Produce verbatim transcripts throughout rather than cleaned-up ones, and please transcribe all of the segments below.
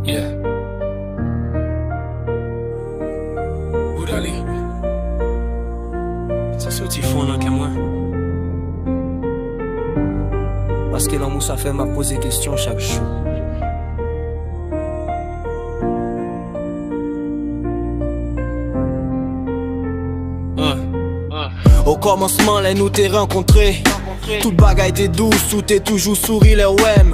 Yeah. Boudali. Sa soti fon nan kè mwen. Paske lanmou sa fè m ap poze kesyon chak jou. Ah. O kòmansman, lè nou te rankontre, tout bagay te dous, ou te toujou souri lè w wè m.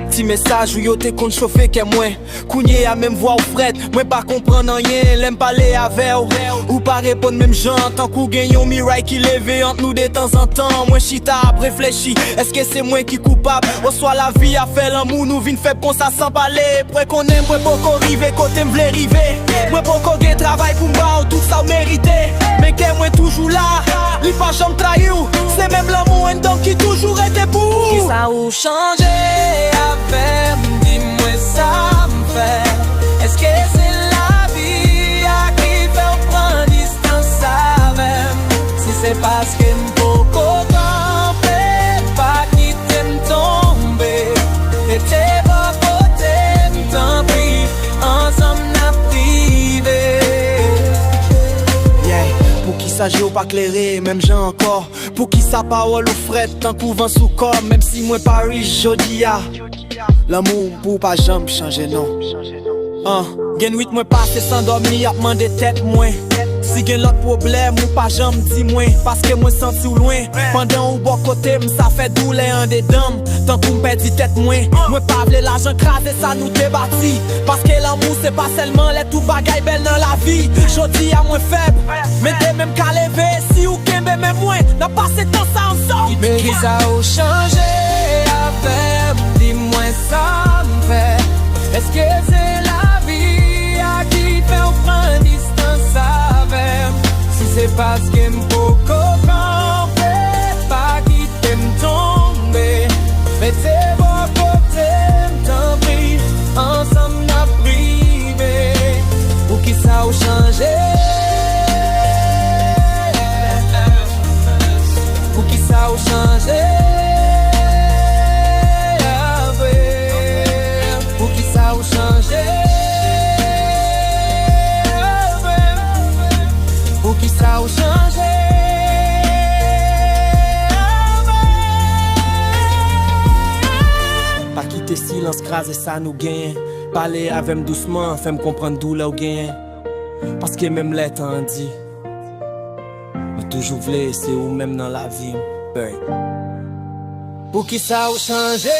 Ti mesaj ou yo te konn chofe kè mwen. Kounye a, menm vwa w frèt, mwen pa konprann anyen lè m pale avè w. Ou pa reponn menm jan, tankou gen yon miray ki leve ant nou de tanzantan. Mwen chita ap reflechi, èske se mwen ki koupab? Oswa lavi a fè lanmou nou vin fèb konsa san pale? Mwen konnen mwen poko rive kote m vle rive. Mwen poko gen travay pou m ba w tout sa w merite. Men kè mwen toujou la, li pa janm trayi w. Se menm lanmou anndan ki toujou rete pou ou. Poukisa ou chanje avè m? Di mwen sa m fè. Èske se lavi a ki fè w pran distans avè m? Si se paske m poko kanpe, pa kite m tonbe. Rete bò kote m, tanpri, ansanm n ap rive. Yeah, poukisa je w pa klere menm jan ankò? Poukisa pawòl ou frèt tankou van sou kò m? Menm si mwen pa rich jodi a, lanmou pou w pa janm chanje non. Ah, gen nwit mwen pase san dòmi ap mande tèt mwen si gen lòt pwoblèm ou pa janm di mwen, paske mwen santi w lwen. Pandan ou bò kote m, sa fè doulè andedan m, tankou m pèdi tèt mwen. Mwen pa vle lajan kraze sa nou te bati, paske lanmou se pa sèlman lè tout bagay bèl nan lavi. Jodi a mwen fèb, men demen m ka leve. Si ou kenbe men mwen, n ap pase tan sa ansanm. Men kisa ou chanje avè m? Di mwen sa m fè. Èske se lavi a ki fè w pran distans avè m? Si se paske m poko kanpe, pa kite m tonbe. Rete bò kote m, tanpri, ansanm n ap rive. Poukisa ou chanje? Poukisa ou chanje avè m? Poukisa ou chanje avè m? Poukisa ou chanje avè m? Pa kite silans kraze sa nou genyen. Pale avè m dousman, fè m konprann doulè w genyen. Paske menm lè tan an di, mwen toujou vle se ou menm nan lavi m. Poukisa ou chanje?